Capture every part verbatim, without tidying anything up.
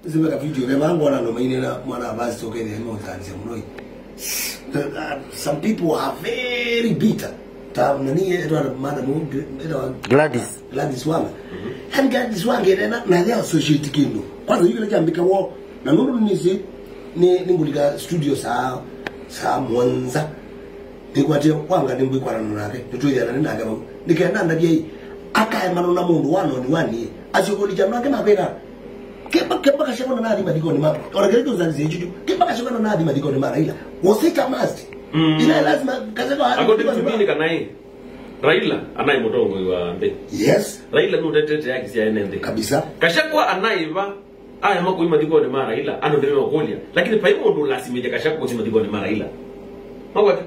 Zimeka video, ve mangu ona no maine na mwana wa basi toke ile mo tanzia mnoi. Some people are very bitter. Ta nani etwa madam etwa Gladys. Gladys Wanga. And Gladys Wanga ena na they associate kindu. Kwanza yule jambika wo na nuru nisi ni ningulika studio saa saa mwanza. Nĩkwatĩe Wanga nĩngwĩkwanana nake, nĩtwĩthĩanane nake vau. Nĩkenda ndavye ĩ, akaemana na mũndũ one on one ĩ, asyokũlikya nake makwĩka. Kĩmba, kĩmba Gachagua na nathi mathikonĩ ma, ona kĩrĩa kĩũzanĩsya ĩkyo, kĩmba Gachagua na nathi mathikonĩ ma Raila. Was it a must? Mm. Ila lazima Gachagua athi. According to me, nĩ kana ĩ, Raila anaĩ mũtongoi wa nthĩ. Yes. Raila nũtetete haki sya ene nthĩ. Kabisa. Gachagua anaĩ va Aya makũi mathikonĩ ma Raila, andũ nĩmeũkũlya. Lakini vai mũndũ ũlasimĩte Gachagua kũthi mathikonĩ ma Raila. Mawata.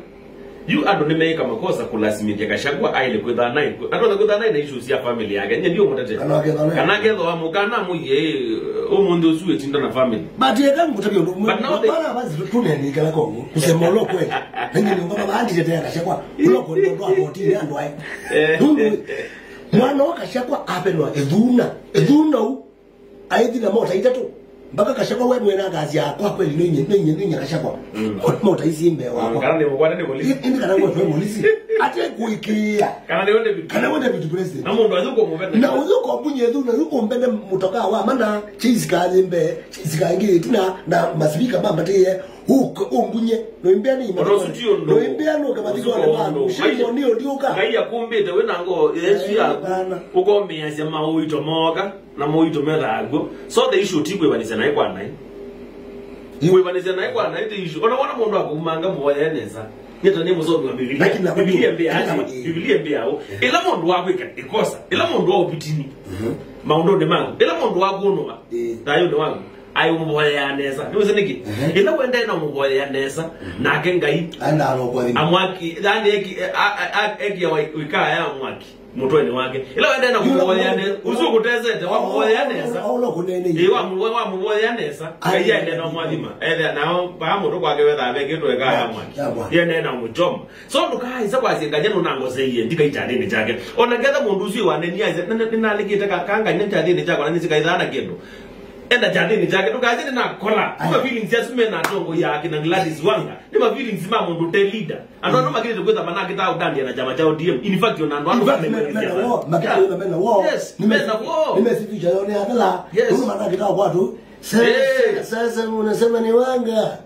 Yu andũ nĩmeĩka makosa kũlasimĩthya Gachagua aĩle kwĩthaa naĩ. Atonya kwĩthaa naĩ na issues sya family yake. Nye ndiũmũtetea. Kana akethwa naĩ. Kana akethwa wa mũkana amũie, "Ĩ, ũmũnthĩ ũsu ĩtinda na family." But eka ngũtavya ũndũ ũmwe. But now they Bana basi tuneni kala kongo. Kusema ulo kweli. Nenge ni ngoma bandi tetea Gachagua. Ulo kweli ndo akoti ni andũ aĩ. Eh. Nundu mwana wa Gachagua apenwa ethuna. Ethuna u. Aithi na mota itatũ. Mpaka Gachagua we mwena akasya, "Kwa kweli, ninye, ninye, ninye Gachagua." Mm. Mota ici mbee wakwa. Mm, kana nĩ mũkwate nĩ polisi. Ĩ-, ĩndĩ kana ngwetwe polisi. Ate kuikia. Kana nĩ wende vitu. Kana wende vitu president. Na mũndũ athi kũmũvenda. Na ũthi ũkombunye thu na ũkombene mũtoka wa mana, chase kathi mbee, chase kangi ĩtina, na masivika mambatĩe, ũk-, ũmbunye, noimbea nĩ Ona ũsu ti ũndũ. Noimbea nũke mathiko Ũsu nĩ ti ũndũ. Shimo nĩ ũthiũka. Ngai akũmbĩte wĩ na ngoo Yesu yaku. Bana. Ũkomĩasya maũito moka. Na moito methaa kw'o. So the issue ti kwĩvanĩsya naĩ kwa naĩ. Kwĩvanĩsya naĩ kwa naĩ ti issue. Ona wona mũndũ akũmanga mũvoyae nesa. Nyeta nĩ mũsomi wa Biblia. Lakini na Biblia mbĩa lakini ati, na Biblia mbĩa ũ. Ĩla mũndũ wakwĩka ĩkosa, ĩla mũndũ wa ũvitini. Mhm. Maũndũnĩ maku. Ĩla mũndũ wakuũnũa. Eh. Thayũnĩ waku. Aĩ ũmũvoyea nesa. Nĩwĩsĩ nĩkĩ? Mhm. Ĩla wendee na ũmũvoyea nesa. Mhm. Nake Ngai. Aenda anokwathima. Amwaki, yani eki, a, a, a, ekia wa, wĩkaa ya mwaki. Mũtwenĩ wake. Ĩla waendee na kũmũvoyea nesa, ũsu ũkũtesete, wamũvoyea nesa. Ĩĩ, wamũ-, wamũvoyea nesa, Ngai aendee na ũmwathima. Ethĩa nao, paa mũndũ kwake wethaa vekĩtwe ĩkaa ya mwaki. Ya mwaki. Yendee na ũmũchoma. So ndũkaaĩsa kwasya Ngai nũnangoseie, ndika kyathĩnĩ kyake. Ona ketha mũndũ ũsu wanenia aisye, "Nĩ-, nĩ-, nĩnalĩkĩte ka-, kanga nĩ kyathĩnĩ kyakwa, na nĩsikaithaa na kĩndũ." Enda kyathĩnĩ kyake, ndũkasye nĩnakola. Nĩ ma feelings asu mena atongoi ya akina Gladys Wanga. Nĩ ma feelings ma mũndũ te leader. Andũ andũ makĩlĩte kwĩtha manakĩtaa ũtambya na kyama kya O D M. In fact, ona andũ andũ mena war, makĩlĩte kwĩtha mena war. Yes, mena war. Nĩmesi future yao nĩ athela. Yes. Nũndũ manakĩtaa kwatũ. Sasa, eh, sasa unasema ni Wanga.